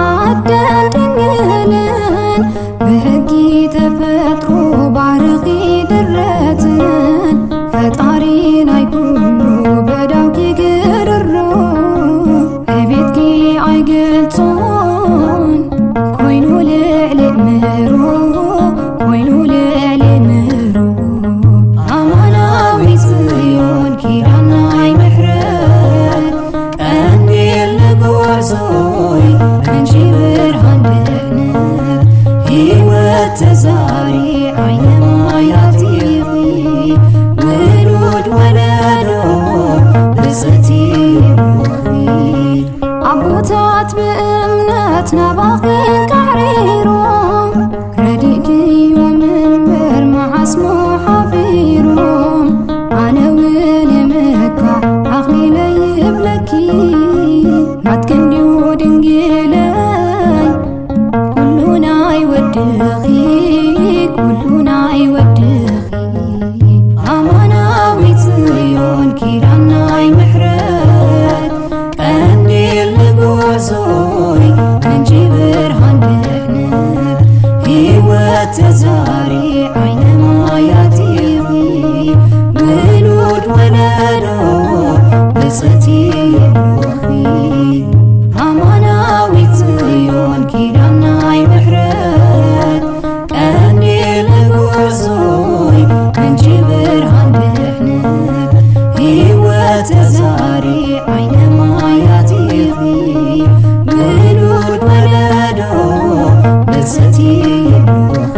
ኣደን ድንግልን፣ ብሕጊ ተፈጥሮ ባርኺ ድረትን፣ ፈጣሪ ናይ ኩሉ በዳውኪ ግርሮ፣ ዕቤትኪ ኣይገልጾን ኮይኑ ልዕሊ ምሮ፣ ኮይኑ ልዕሊ ምሮ። ኣማናዊት ጽዮን ኪዳን ናይ ምሕረት፣ ቀንዲል ንጉሶይ ምንጪ ብርሃን ድሕነት፣ ህይወት ተዛሪ ዓይነ ማይ ኣቲኺ፣ ውሉድ ወለዶ ብጽቲ ይብሉኺ። ኣቦታት ብእምነት ናባኺ ካዕሪሮም፣ ረዲእክዮም እምበር መዓስ ሞ ሓፊሮም። ኣነ እውን እምካ ኣኽሊለይ ይብለኪ፣ ናትኪ እንድዩ ድንግለይ፣ ኩሉ ናይ ወድኺ፣ ኩሉ ናይ ወድኺ። ኣማናዊት ጽዮን ኪዳን ናይ ምሕረት፣ ቀንዲል ንጉሶይ ምንጪ ብርሃን ድሕነት፣ ህይወት ተዛሪ ዓይነ ማይ ኣቲኺ፣ ውሉድ ወለዶ ብጽቲ ይብሉኺ። ኣማናዊት ጽዮን ኪዳን ናይ ምሕረት፣ ቀንዲል ንጉሶይ ምንጪ ብርሃን ድሕነት፣ ህይወት ተዛሪ ዓይነ ማይ ኣቲኺ፣ ውሉድ ወለዶ ብጽቲ ይብሉኺ።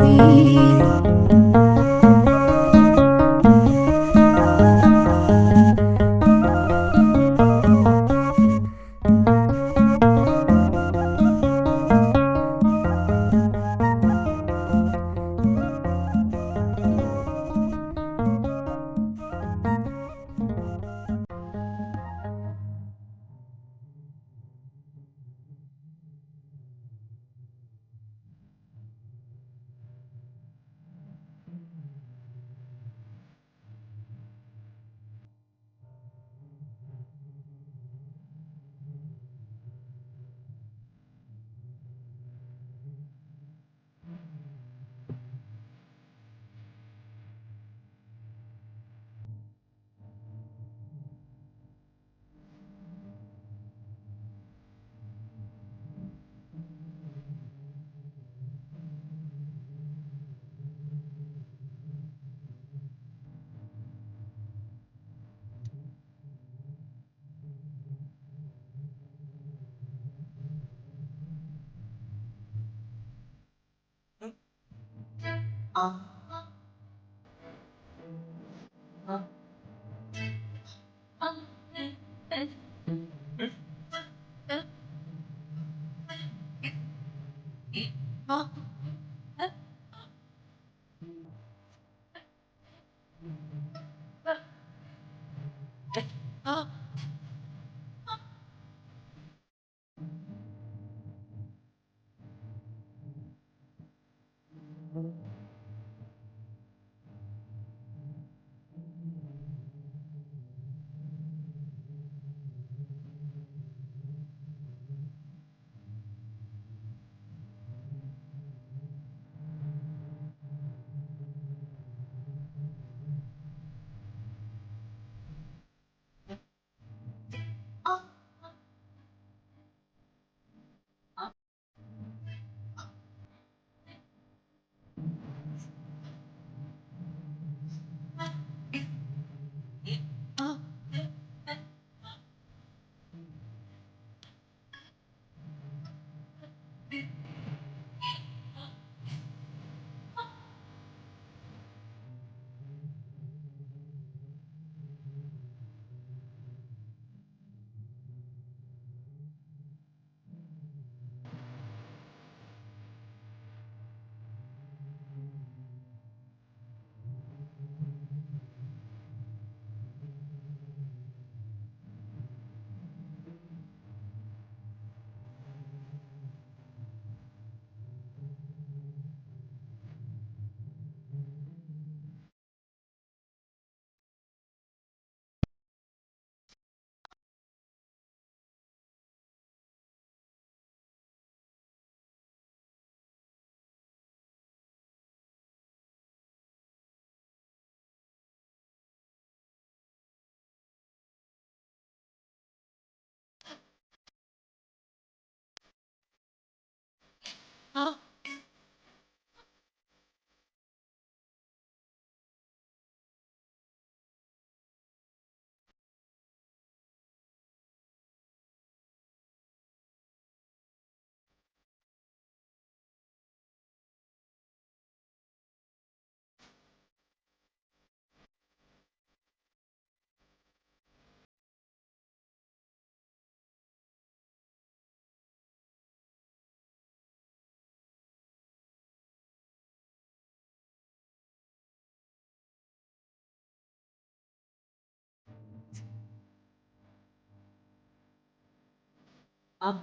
ኣብ